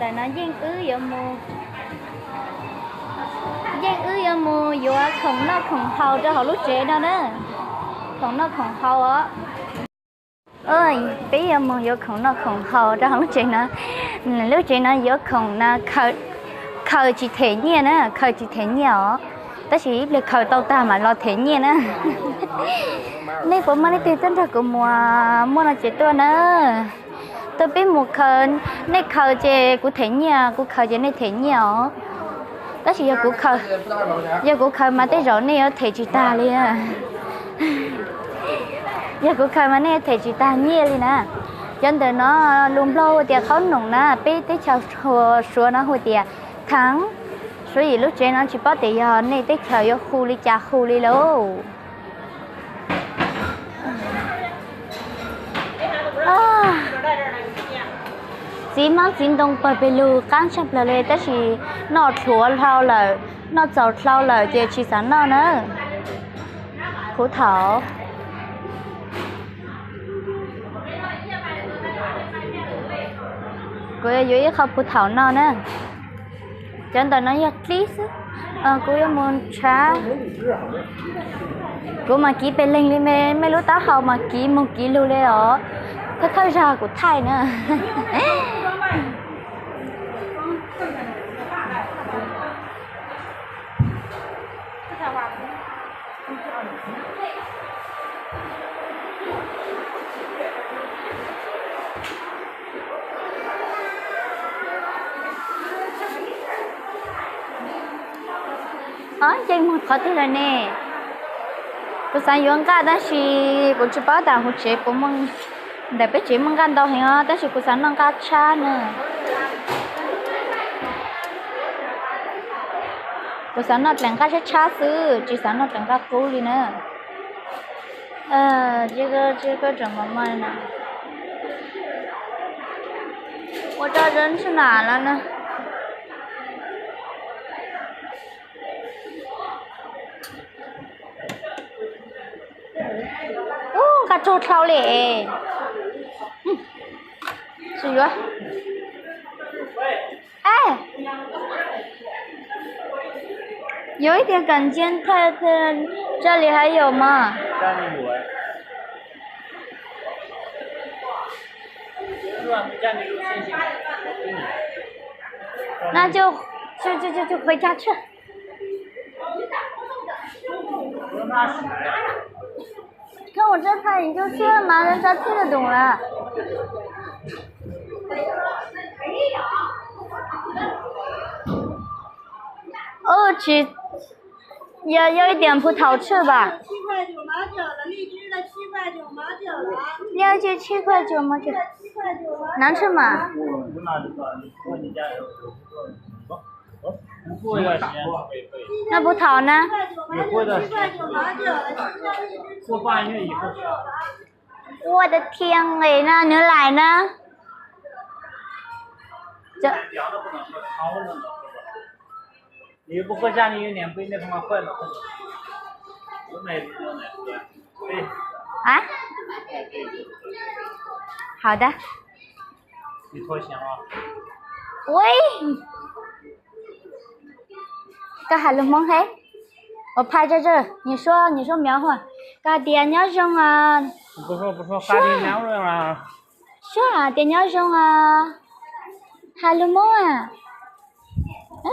Ntawm no Yeej wb yuav mus, Yeej wb yuav mus yuav khoom noj khoom haus rau hauv lub tsev no na. Khoom noj khoom haus os. Peb yuav mus yuav khoom noj khoom haus rau hauv lub tsev no. Lub tsev no yuav khoom no, khaws tsis them nyiaj na, khaws tsis them nyiaj os. Tab sis ib pliag khaws tau tag mam los them nyiaj na. Nej puas muaj leej twg tuaj nrog kuv mus muaj no ces tuaj na. Tuaj peb mus khaws, nej khaws ces kuv them nyiaj, kuv khaws ces nej them nyiaj os. Tab sis yog kuv khaws, yog kuv khaws mas tej zaum nej yuav them tsis tag li. Yog kuv khaws mas nej yuav them tsis tag nyiaj li na. Cov ntawm no lus Nplog hu tias qhaub noom na, peb teb chaws Suav no hu tias tháng. Suav yim lub tsev no tsis paub tias yog nej teb chaws yuav hu li cas hu li lauj. Txiv hmab txiv ntoo pawg pes lug qab tshaj plaws li tab sis noj dhau hlau lawm, noj txaus hlau lawm ces tsis xav noj na. Phuv thaum, kuv yuav yuav ib qho phuv thaum no na. Cov ntawm no yog dlib xwb. Kuv yuav mus tshav. Kuv mas kiv pes leeg li me, mej lub taub hau mas kiv mus kiv lug li os. Thawj thawj zag kuv thaij na. Ob, yeej muag qhov twg lawm ne? Kuv xav yuav nqaj tab sis kuv tsis paub tas hauv tsev puas muaj, ntawm peb tsev muaj nqaj ntau heev os tab sis kuv xav noj nqaj tshab na. Kuv xav noj dlaim nqaj tshab tshab xwb tsis xav noj dlaim nqaj qub li na. Ua rau zab ntshis nam lawm na. Ub, nqa raug dlhau li. Tsis yuav. 哎，有一点感觉，这里还有吗？ 那就就就就就回家去。看我这拍，你就去了嘛，人家听得懂了。哦，只要要一点葡萄吃吧。七块九毛九的荔枝的，七块九毛九的。要就七块九毛九。七块九毛九。能吃吗？ 那葡萄呢？我的天哎，那牛奶呢？这，你不喝下去有点贵，那他妈坏了。啊？好的。喂。 Koj has lus Hmoob thiab? Ua phaj zaj zaj, nyias suab nyias suab mov hua. Koj tias nyob zoo os. Suab hais tias nyob zoo os. Has lus Hmoob a.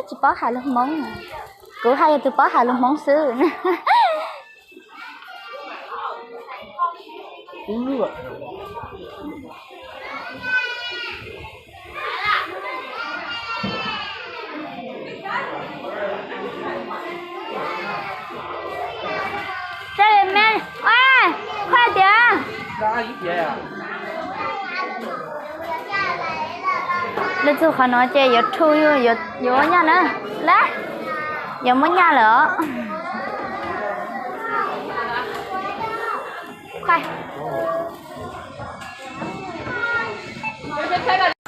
Tsis paub has lus Hmoob. Kuv haj yog tus paub has lus Hmoob xwb. Lub txug qhov no ces yuav thu, yuav ua nyaj na. Lawm, yuav muab nyaj lawm os.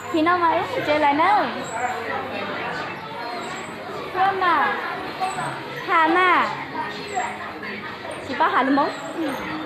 Tsis no mas tsev lawm na. Suab mas, has mas, tsis paub has lus Hmoob.